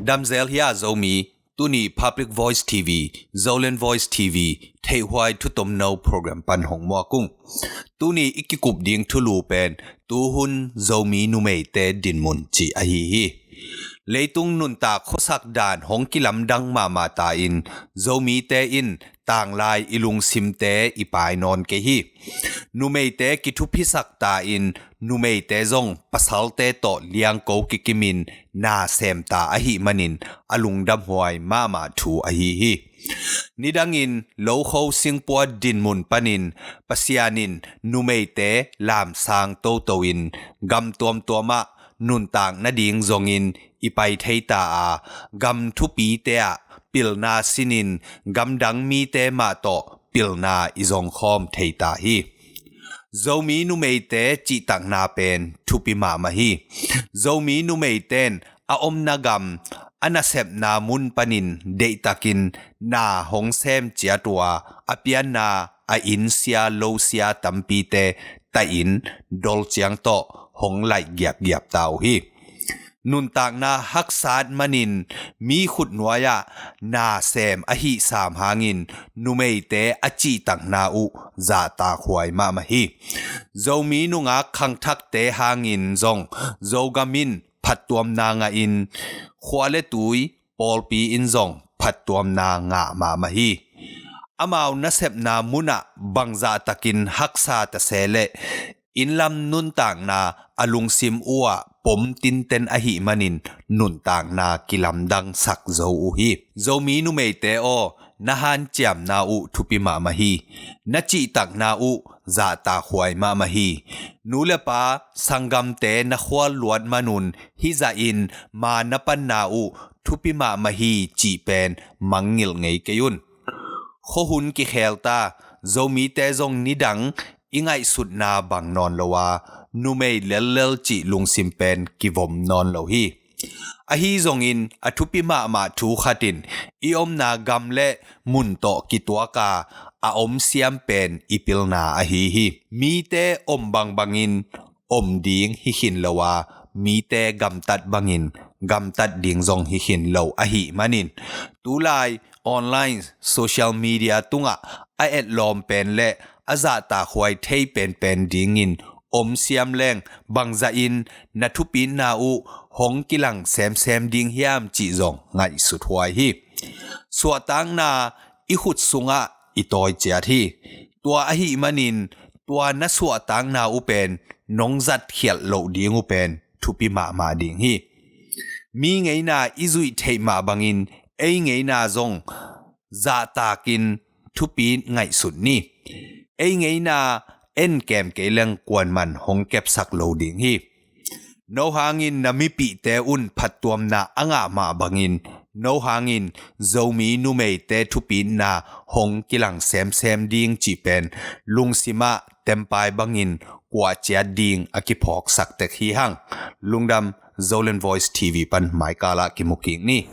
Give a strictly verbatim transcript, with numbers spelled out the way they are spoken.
Damzel hia Zomi, tuni Public Voice T V, Zoland Voice T V theihhuai thutomno program pan hong muak ung. Tuni i kikup ding thulu pen tuhun Zomi numeite dinmun cih ahi hi. Leitung nuntak khuasak dan hong kilamdang mahmah ta in Zomite in tanglai i lungsimte i pai nawn kei hi. Numeite kithuphisak ta in numeite zong pasalte tawh liangko kikimin na sem ta ahih manin a lungdamhuai mahmah thu ahi hi. Nidangin lokho singpua dinmun panin Pasian in numeite lamsang toto in gam tuamtuamah nuntak nading zongin i pai thei ta a, gam thupite ah pilna sinin gamdang mite mah tawh pilna i zongkhawm thei ta hi. Zomi numeite cihtakna pen thupi mahmah hi. Zomi numeite in a omna gam, a nasepna mun panin deihtakin na hong sem ciat uh a, a pianna a inn sia lo sia tampite tahin dolciang tawh hong laih giapgiap ta uh hi. Nuntakna haksat manin mi khutnuai-ah na sem ahi sam hangin numeite a cihtakna uh zahtakhuai mahmah hi. Zomi nungak khangthakte hangin zong Zogam in phattuamna ngahin khua le tui pawlpi in zong phattuamna ngah mahmah hi. Amau nasepna munah bangzahtakin haksa ta se leh innlam nuntakna a lungsim uhah pom tinten ahih manin nuntakna kilamdangsak zo uh hi. Zomi numeite aw, na hanciamna uh thupi mahmah hi. Na cihtakna uh zahtakhuai mahmah hi. Nu le pa sanggamte na khual luat manun hih zahin ma na panna uh thupi mahmah hi cih pen mangngilh ngei kei un. Khuahun kikhel ta, Zomite zong nidang i ngaihsutna bang nawn lo a, numei lellel cih lungsim pen kivom nawn lo hi. Ahi zongin a thupi mahmah thu khat in i omna gam le mun tawh kituaka a om siam pen i pilna ahi hi. Mite om bangbangin om ding hi khin lo a, mite gamtat bangin gamtat ding zong hi khin lo ahih manin tulai online social media tungah a etlawm pen le a zahtakhuai thei penpen dingin om siam leng bangzahin na thupitna uh hong kilang semsem ding hiam cih zong ngaihsut huai hi. Suahtakna i khut sungah i tawi ciat hi. Tua ahih manin tua na suahtakna uh pen nong zatkhialh loh ding uh pen thupi mahmah ding hi. Mi ngeina i zuih theih mah bangin ei ngeina zong zahtakin thupi ngaihsut ni. Ei ngeina en kem kei leng kuanman hong kepsak lo ding hi. No hangin na mipihte un phattuamna a ngah mah bangin no hangin Zomi numeite thupitna hong kilang semsem ding cih pen lungsimah tempai bangin kuah ciat ding a kiphawksak tek hi hang. Lungdam. Zoland Voice T V pan maikalah kimu kik ni.